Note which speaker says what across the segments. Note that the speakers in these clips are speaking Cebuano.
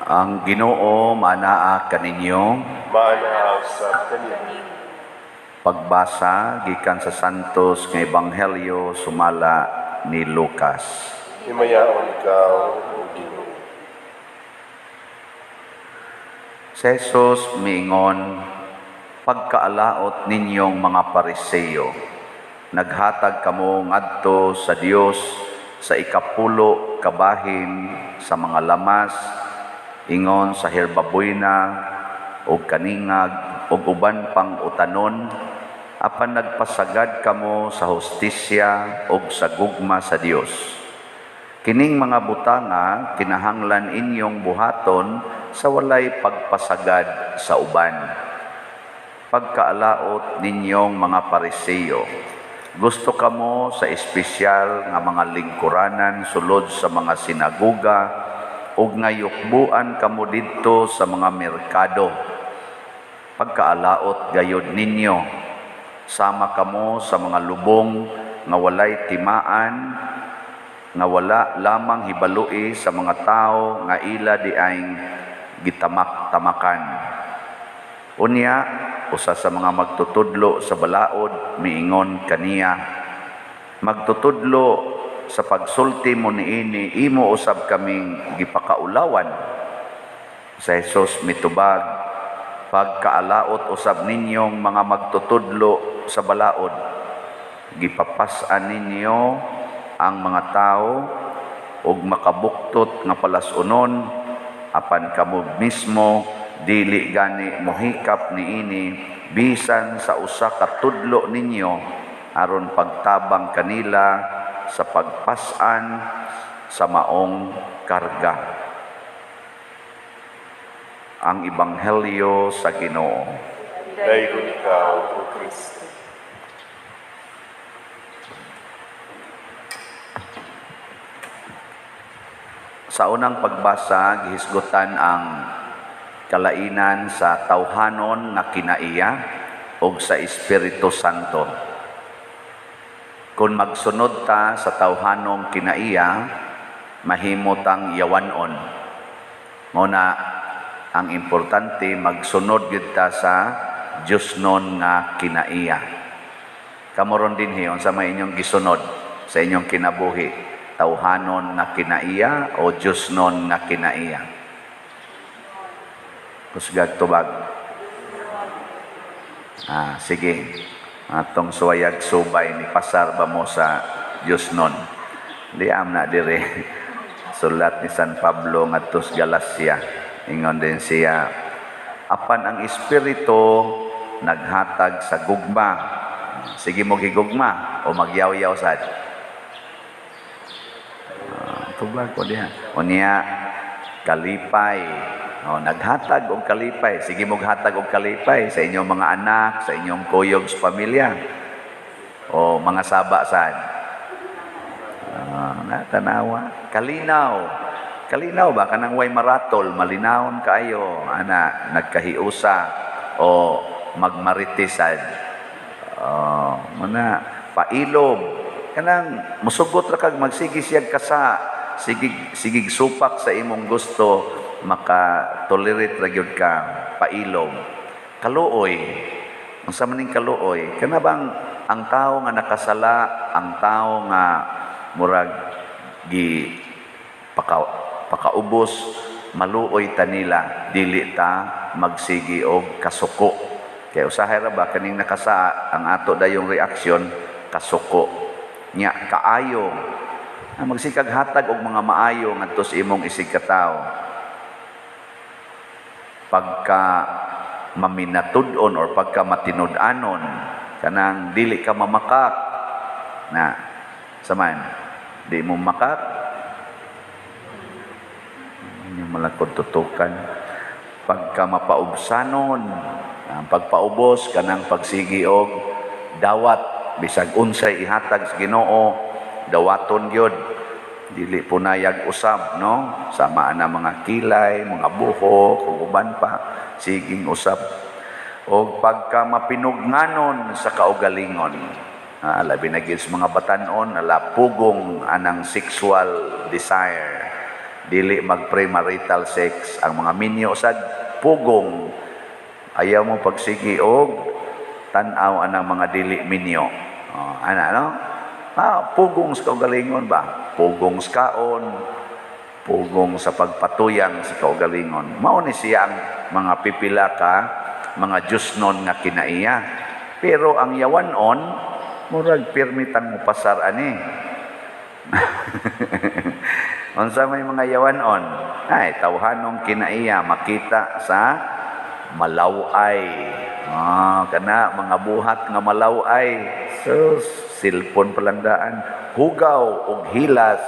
Speaker 1: Ang Ginoo manaa kaninyo.
Speaker 2: Maanaa usab kanimo.
Speaker 1: Pagbasa gikan sa Santos nga Ebanghelyo sumala ni Lucas.
Speaker 2: Himayaon ikaw, O Ginoo.
Speaker 1: Si Jesus miingon, "Pagkaalaot ninyong mga Pariseo, naghatag kamo ngadto sa Dios sa ikapulo kabahin sa mga lamas, ingon sa herbabuena ug kaningag ug uban pang utanon, apan nagpasagad kamo sa hustisya ug sa gugma sa Dios. Kining mga butanga kinahanglan inyong buhaton sa walay pagpasagad sa uban. Pagkaalaot ninyong mga Pariseo, gusto kamo sa espesyal nga mga lingkuranan sulod sa mga sinaguga ug nga yukbuan kamo didto sa mga merkado. Pagkaalaot gayod ninyo, sama kamo sa mga lubong nga walay timaan, nga wala lamang hibaloi sa mga tawo nga ila diayng gitamak-tamakan." Unya, usa sa mga magtutudlo sa balaod miingon kaniya, "Magtutudlo, sa pagsulti mo niini imo usab kaming gipakaulawan." Si Jesus mitubag, "Pagkaalaot usab ninyong mga magtutudlo sa balaod, gipapas-an ninyo ang mga tao og makabuktot nga palas-unon, apan kamo mismo dili gani mohikap niini bisan sa usa ka tudlo ninyo aron pagtabang kanila sa pagpas-an sa maong karga." Ang Ebanghelyo sa Ginoo.
Speaker 2: Daygon ikaw, O Kristo.
Speaker 1: Sa unang pagbasa, gihisgutan ang kalainan sa tawhanon nga kinaiya ug sa Espiritu Santo. Kung magsunod ta sa tawhanong kinaiya, mahimo tang yawanon. Mao na ang importante, magsunod gyud ta sa Diosnon nga kinaiya. Kamo ron dinhi, unsa may inyong gisunod sa inyong kinabuhi? Tawhanon nga kinaiya o Diosnon nga kinaiya? Kusgag tubag. Ah, sige. Atong suwayag subay ni pasar ba mo sa Diosnon? Liam na dire. Sulat ni San Pablo ngadto sa Galacia. Ingon din siya, apan ang Espiritu naghatag sa gugma. Sige mo gigugma o magyawyaw sad. Tubag ko diha. Unya kalipay. O, naghatag og kalipay. Sige mo hatag og kalipay sa inyong mga anak, sa inyong kuyog sa pamilya. O mga saba sad. Natanawa. Kalinaw. Kalinaw ba? Kanang way maratol, malinawon kaayo. Ana, nagkahiusa o magmaritisad. Oh, muna, pailob. Kanang musugot ra kag magsige siyag kasa, sigig sigig supak sa imong gusto, maka-tolerate ra gyud ka, pailob. Kaluoy. Unsa man ning kaluoy? Kana bang ang tawo nga nakasala, ang tawo nga murag gi pakaubos, maluoy ta nila, dili ta magsigi og kasuko. Kay usahay ra ba kaning nakasaa, ang ato dayong reaksyon kasuko. Nya kaayo. Ang magsikag hatag og mga maayo ngadto sa imong isig katawo. Pagka maminatud-on or pagka matinud-anon, kanang dili ka mamakak na saman di mo makak inyong malakod tutukan. Pagka mapaubsanon, ang pagpaubos kanang pagsigi og dawat bisag unsay ihatag sa Ginoo, dawaton gyud, dili punayag usab, no? Sama na mga kilay, mga buhok ug uban pa, siging usab. Og pagka mapinugnganon sa kaugalingon, labi na gyud sa mga batan-on, ala pugong anang sexual desire. Dili mag premarital sex. Ang mga minyo sad pugong. Ayaw mo pagsigi og tan-aw anang mga dili minyo. Oh, ana no? Ah, pugong sa kaugalingon ba? Pugong sa kaon, pugong sa pagpatuyang sa kaugalingon. Mao ni siya ang mga pipila ka mga Diyosnon nga kinaiya. Pero ang yawanon, murag pirmitang mupasar ani. Unsa may mga yawanon? Ay, tawhanong kinaiya makita sa malaway. Ah, kana mga buhat nga malaway. Sus, cellphone palang daan. Hugaw og hilas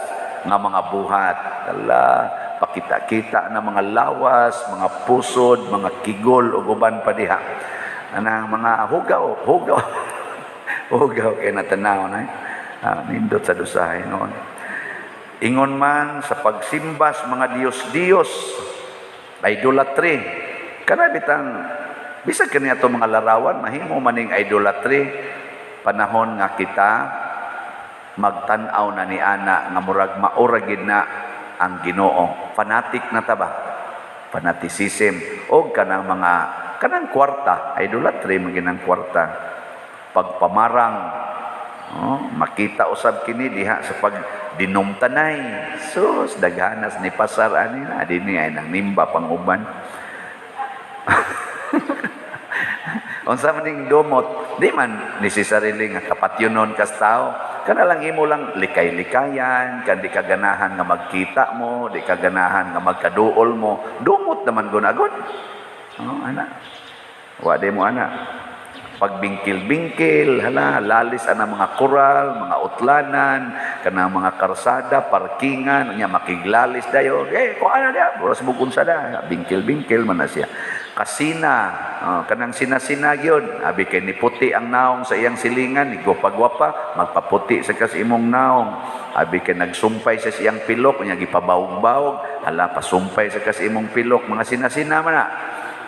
Speaker 1: nga mga buhat. Ala, pakita-kita na mga lawas, mga pusod, mga kigol ug uban pa diha. Ana mga hugaw, hugaw. Hugaw kay natanaw na. Ah, nindot sa dusahay noon. Ingon man sa pagsimba sa mga Diyos-Diyos, idolatry. Kana bitang bisag kani ato mga larawan, mahimo maning idolatry panahon nga kita magtan-aw na ni ana nga murag maura gid na ang Ginoo. Fanatic na ta ba? Fanaticism og kanang mga kanang kwarta, idolatry man ginang kwarta. Pagpamarang, oh, makita usab kini diha sa pagdinumtanay. Sus, daghanas ni pasar ani na dinhi ay nang nimba pang uban. Unsa man ning dumot, di man necessarily nga kapatyonon kas tao. Kana lang imo lang likay-likayan, kan di ka ganahan nga magkita mo, di ka ganahan nga magkaduol mo, dumot naman gunagod. Oh, ana. Wa di mo ana. Pagbingkil-bingkil, hala, lalis ana mga koral, mga utlanan, kanang mga karsada, parkingan, nya makiglalis dayon. Eh, kuha na diya, oras bukon sa da, bingkil-bingkil man na siya. Kasina, oh, kanang sinasina gyud, abi kay ni puti ang naong sa iyang silingan, ni gwapa-gwapa, magpaputi sa kas imong naong. Abi kay nagsumpay sa siyang pilok, nya gipabawog-bawog, hala pasumpay sa kas imong pilok, mga sinasina man na.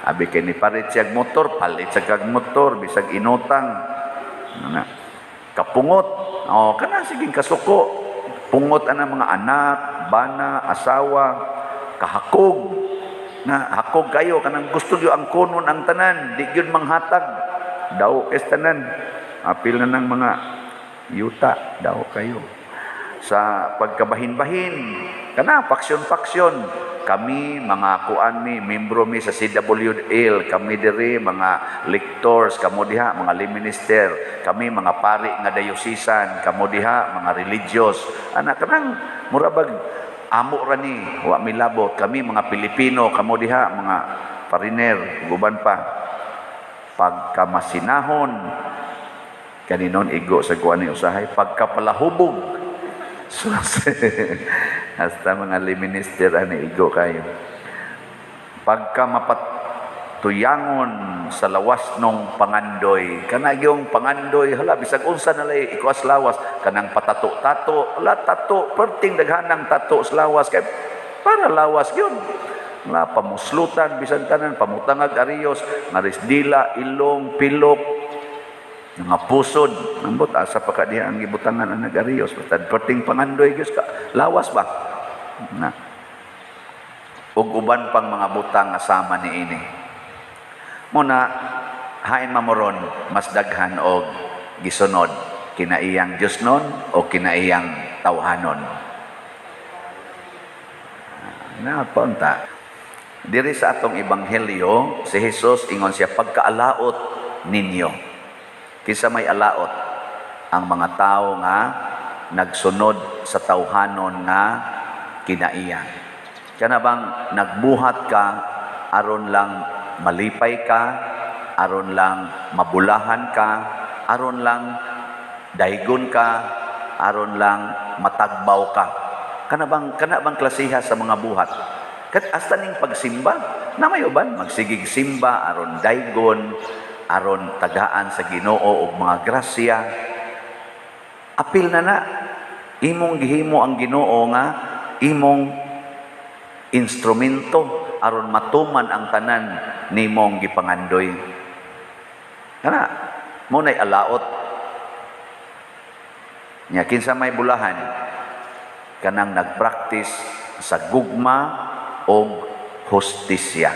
Speaker 1: Abi kay ni palit siyag motor, palit sa kag motor, bisag inutang. Ano na? Kapungot. O, kana sige kasuko. Pungot ana mga anak, bana, asawa, kahakog. Na hakog kayo kanang gusto gyud ang kunon ang tanan, di gyud manghatag. Daw kes tanan. Apil na ng mga yuta, daw kayo. Sa pagkabahin-bahin, kana faksyon-faksyon. Kami, mga kuan mi, membro mi sa CWL, kami diri, mga lectors, kamo diha, mga lay minister, kami mga pari nga diocesan, kamo diha, mga religious. Ana kanang murabag amo ra ni, wa mi labot, kami mga Pilipino, kamo diha, mga foreigner, guban pa. Pagkamasinahon, kaninon igo sa kuan ni usahay, pagkapalahubog. So, hasta mga lay minister ani igo kayo. Pagka mapatuyangon sa lawas nung pangandoy, kana yung pangandoy, hala bisag unsa na lay ikuas lawas, kanang patato-tato, hala tato, perting daghanang tato sa lawas kay para lawas yun. Hala pamuslutan bisan tanan, pamutangag ariyos, ngaris dila, ilong, pilok, mga pusod, ambot asa pa ka diha ang gibutangan ang nag-ariyos, basta perting pangandoy gyud ka lawas ba na. Ug uban pang mga butang nga sama niini. Muna hain mamoron mas daghan og gisunod kinaiyang Diosnon o kinaiyang tawhanon. Na paunta. Diri sa atong ebanghelyo si Jesus ingon siya pagkaalaot ninyo. Kinsa may alaot ang mga tao nga nagsunod sa tawhanon nga kinaiya. Kana bang nagbuhat ka aron lang malipay ka, aron lang mabulahan ka, aron lang daygon ka, aron lang matagbaw ka. Kana bang klasiha sa mga buhat? Kat hasta ning pagsimba, na may uban magsigig simba aron daygon, aron tagaan sa Ginoo og mga grasya. Apil na na imong gihimo ang Ginoo nga imong instrumento aron matuman ang tanan nimong gipangandoy. Kana mo nay alaot. Nya kinsa may bulahan kanang nagpractice sa gugma og hustisya.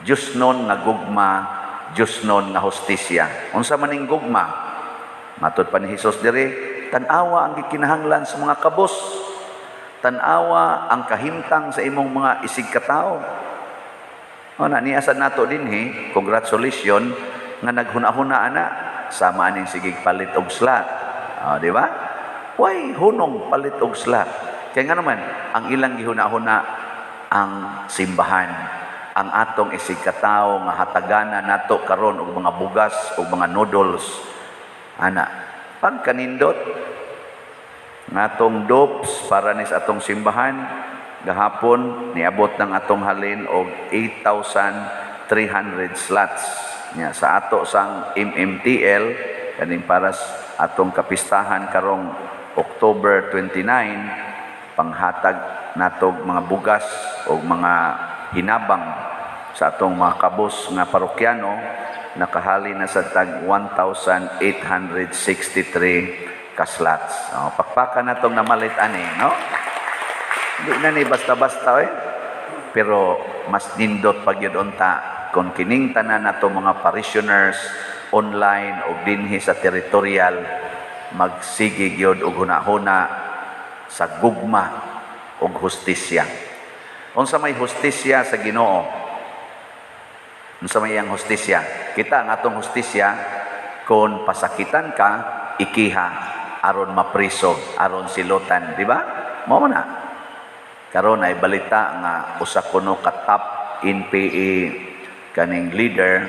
Speaker 1: Diyosnon nga gugma, Diyosnon nga hustisya. Unsa man ning gugma? Matod pa ni Hesus diri, tan-awa ang gikinahanglan sa mga kabos. Tan-awa ang kahimtang sa imong mga isigkatawo. O na niya sa nato dinhi, congratulations nga naghuna-huna ana sama aning sigig palit og slot. O, di ba? Way hunong palit og slot. Kaya nga naman, ang ilang gihuna-huna ang simbahan, ang atong isigkatawo nga hatagana nato karon og mga bugas og mga noodles ana. Pagkanindot ngatong dopes para ni sa atong simbahan, gahapon niabot ng atong halin og 8,300 slots nya sa ato sang MMTL kaning para sa atong kapistahan karong October 29, panghatag natog mga bugas o mga hinabang sa atong mga kabos nga parokyano, nakahali na sa tag 1,863 ka slots. Oh, pakpakan natong namalit ani, no? Hindi na ni basta-basta eh. Pero mas nindot pag yun unta kung kining tanan nato mga parishioners online o dinhi sa territorial magsige gyud og hunahuna sa gugma og hustisya. Unsa may hustisya sa Ginoo? Unsa may iyang hustisya? Kita ang atong hustisya, kung pasakitan ka, ikiha aron mapriso, aron silutan, di ba? Mao man na. Karon ay balita nga usa kuno ka top NPA kaning leader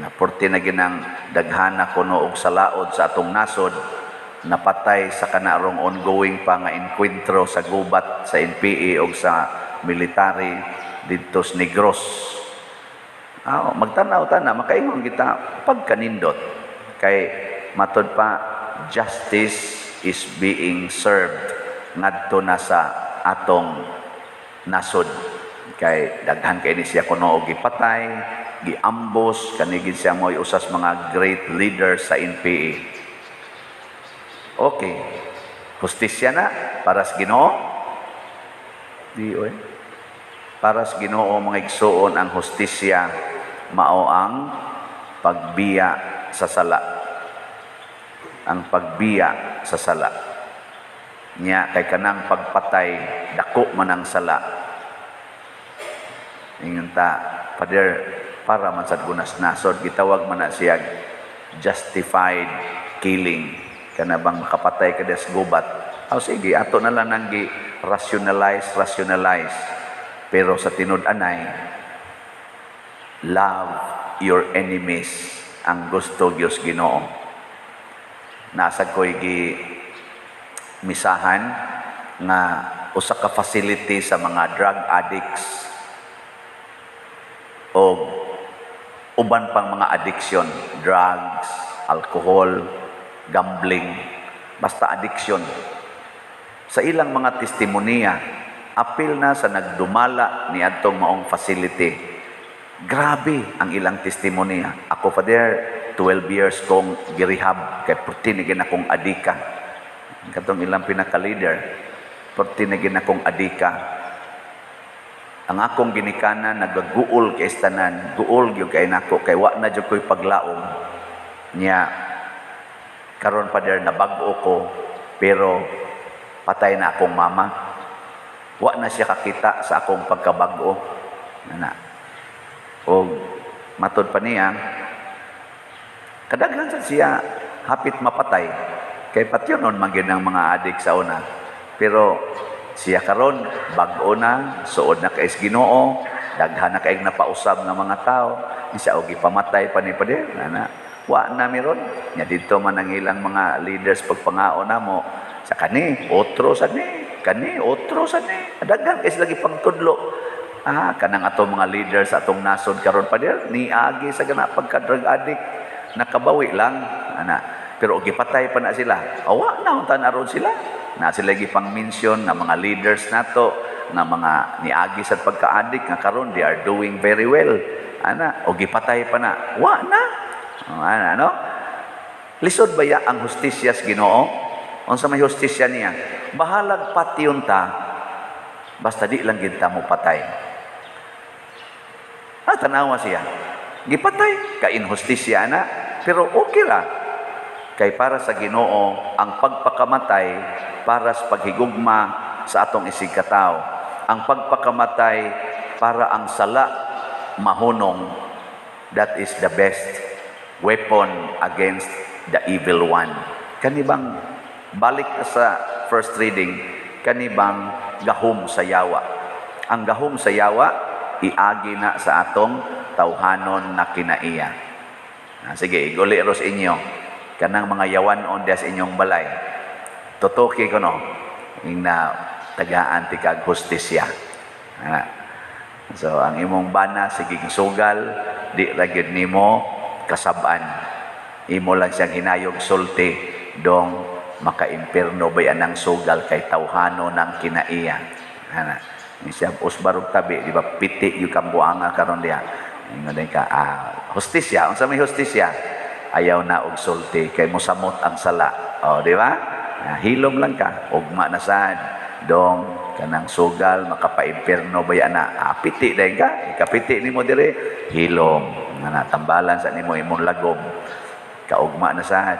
Speaker 1: na porte na ginang daghana kuno og salaod sa atong nasod, napatay sa kanarong ongoing pa nga enkwentro sa gubat sa NPA og sa military didto sa Negros. Ah, magtanaw ta na, makaingon kita pagkanindot kay matod pa justice is being served ngadto na sa atong nasod kay daghan kay ni siya kuno og gipatay, giambos kani gid siya mo'y usas mga great leaders sa NPA. Okay. Hustisya na para sa Ginoo? Di oy. Para sa Ginoo, mga igsuon, ang hustisya mao ang pagbiya sa sala. Ang pagbiya sa sala. Nya kay kanang pagpatay dako man ang sala. Ingon ta, "Father, para man sad gunas nasod," gitawag man na siya justified killing, kana bang makapatay ka des gubat. Aw sige, ato na lang nang gi rationalize rationalize, pero sa tinud-anay, love your enemies ang gusto Dios Ginoo. Nasa ko'y gi misahan nga usa ka facility sa mga drug addicts o uban pang mga addiction, drugs, alcohol, gambling, basta addiction. Sa ilang mga testimonya, apil na sa nagdumala ni adtong maong facility. Grabe ang ilang testimonya. "Ako, Father, 12 years kong girehab kay perti ni akong adika." Katong ilang pinaka-leader, "Perti na akong adika. Ang akong ginikanan nagaguol kay tanan, guol gyud kay nako kay wa na jud ko'y paglaom. Nya karon, Father, nabag-o ko, pero patay na akong mama. Wa na siya kakita sa akong pagkabag-o." Ana. O matod pa niya, kadaghan sa siya hapit mapatay. Kay patyon nun man gyud ang mga adik sa una. Pero siya karon bag-o na, suod na kay Ginoo, daghan na kay napausab nga mga tao, isa og gipamatay pa ni Pader, ana. Wa na miron. Nya didto man ang ilang mga leaders pagpangao namo sa kani, otro sa ni, kani, otro sa ni. Daghan kay sila gipangtudlo. Ah, kanang atong mga leaders sa atong nasod karon, Pader, niagi sa gana pagka drug addict, nakabawi lang ana. Pero og gipatay pa na sila. Awa na unta na ron sila. Na sila gipang mention nga mga leaders nato nga mga niagi sa pagka-addict nga karon they are doing very well. Ana, og gipatay pa na. Wa na. Oh, ana, no? Lisod ba ya ang hustisya sa Ginoo? Unsa may hustisya niya? Bahalag patyon ta, Basta di lang kita mo patay. Ah, tanawa siya. Gipatay, ka-inhustisya na, pero okay ra. Kay para sa Ginoo ang pagpakamatay para sa paghigugma sa atong isigkatawo. Ang pagpakamatay para ang sala mahunong, that is the best weapon against the evil one. Kanibang balik ka sa first reading, kanibang gahom sa yawa. Ang gahom sa yawa, iagi na sa atong tawhanon na kinaiya. Ah, sige, iguli ros inyo. Kanang mga yawan-on diya sa inyong balay. Tutuki ko no, ing na tagaan ti kag hustisya. Ah. So, ang imong bana, sige sugal, di ra gyud nimo kasab-an. Imo lang siyang hinayog sulti, dong makaimpirno bay anang sugal kay tawhano ng kinaiya. Ana. Ni siya usbarog tabi, di ba piti yung kambuanga karon diya. Ingon din ka, ah, hustisya, unsa may hustisya? Ayaw na og sulti kay mosamot ang sala. O, di ba? Ah, hilom lang ka, ugma na sad. Dong kanang sugal makapaimpirno bay ana, ah, piti dayon ka, ikapiti nimo dire, hilom. Nga tambalan sa nimo imong lagom. Kaugma na sad.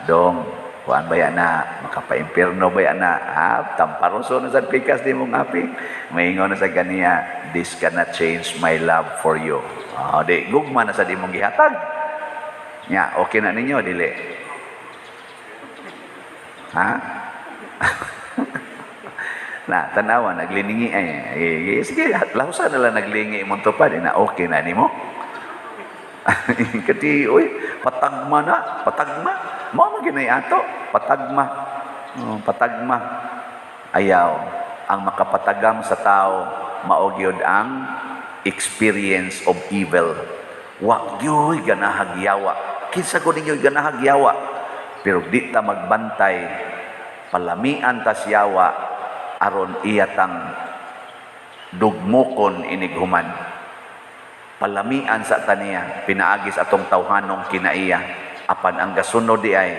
Speaker 1: Dong kuan ba na makapaimpirno ba na, ah, tamparoso na sad pikas di mong api. Maingon na sa ganiya, "This cannot change my love for you." Oh, di gugma na sad imong gihatag. Nya, okay na ninyo dili? Ha? Na tanawa naglingi ay, eh, sige, lahusan na lang naglingi imong tupad na okay na nimo. Kati, uy, patagma na, patagma. Mao man ginay ato, patagma. Oh, patagma. Ayaw, ang makapatagam sa tao, mao gyud ang experience of evil. Wa gyud ganahag yawa. Kinsa ko ninyo ganahag yawa? Pero di ta magbantay, palamian tas yawa aron iya tang dugmokon inighuman. Palamian sa taniya pinaagis atong tawhanong kinaiya, apan ang gasunod di ay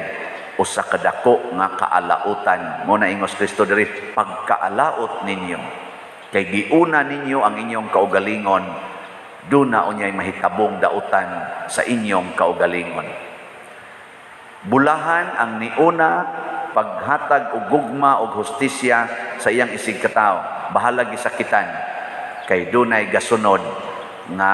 Speaker 1: usa ka dako nga kaalautan. Mo na ingos Kristo diri, "Pagkaalaot ninyo kay giuna ninyo ang inyong kaugalingon, duna unyay mahitabong dautan sa inyong kaugalingon." Bulahan ang niuna paghatag og gugma og hustisya sa iyang isigkatawo, bahalag gisakitan, kay dunay gasunod nga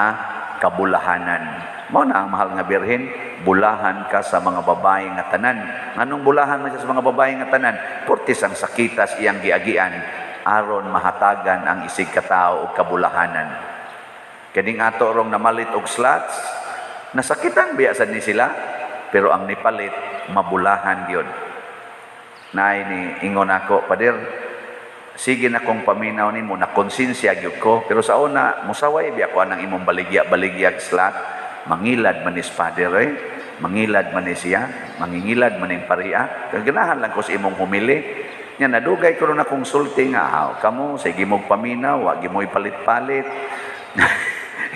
Speaker 1: kabulahanan. Mao na ang mahal nga Birhen, bulahan ka sa mga babae nga tanan. Nganong bulahan man siya sa mga babae nga tanan? Portis ang sakitas iyang giagian aron mahatagan ang isigkatawo og kabulahanan. Kaning ato rong namalit og slots, nasakitan biya sad ni sila, pero ang nipalit mabulahan gyud. Naay ni ingon ako, "Pader, sige na kong paminaw nimo, na konsensya gyud ko, pero sa una musaway biya ko anang imong baligya baligyag slot. Mangilad man is Father eh. Mangilad man ni siya, mangingilad man ning paria. Kaganahan lang ko sa imong humili." Nya nadugay ko ron akong sulti nga, "Ah, kamo sige mog paminaw, wa gyud mo palit-palit."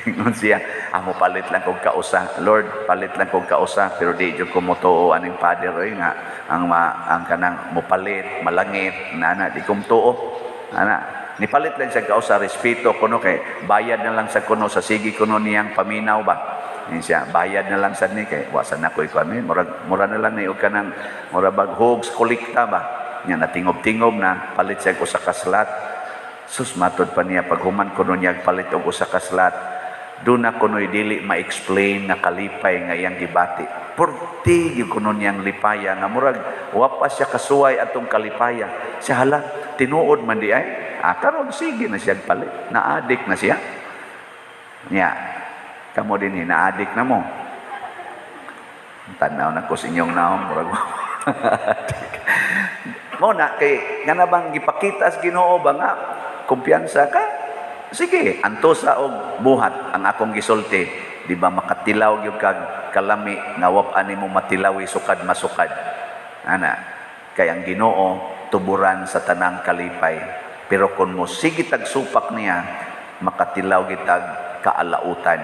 Speaker 1: Ingon siya, "Amo palit lang kog kausa. Lord, palit lang kog kausa, pero di jud ko motuo aning Father oy nga ang ma, ang kanang mopalit, malangit, nana, di ko motuo." Ana, nipalit lang siya kausa, respeto kuno kay bayad na lang sa kuno sa sige kuno niyang paminaw ba. Ingon siya, bayad na lang sad ni kay wa sa nakoy kami, murag mura na lang ni og kanang mura bag hogs kolekta ba. Nya natingob-tingob na palit siya og usa ka slot. Sus, matod pa niya, paghuman kuno niya palit og usa ka slot, doon na kuno'y dili ma-explain nga kalipay nga iyang gibati. Purti gyud kuno niyang lipaya nga murag wa pa siya kasuway atong kalipaya. Siya, hala, tinuod man di ay. Ah, karon sige na siya palit. Na-addict na siya. Nya, kamo din eh, na-addict na mo. Tanaw na ko sa inyong naong, murag mo na kay nga na bang gipakita sa Ginoo ba nga kumpiyansa ka, sige, antosa og buhat ang akong gisulti, di ba makatilaw gyud kag kalami nga wa pa nimo matilawi sukad masukad ana, kay ang Ginoo tuburan sa tanang kalipay, pero kung mo sige tag supak niya, makatilaw gitag kaalautan.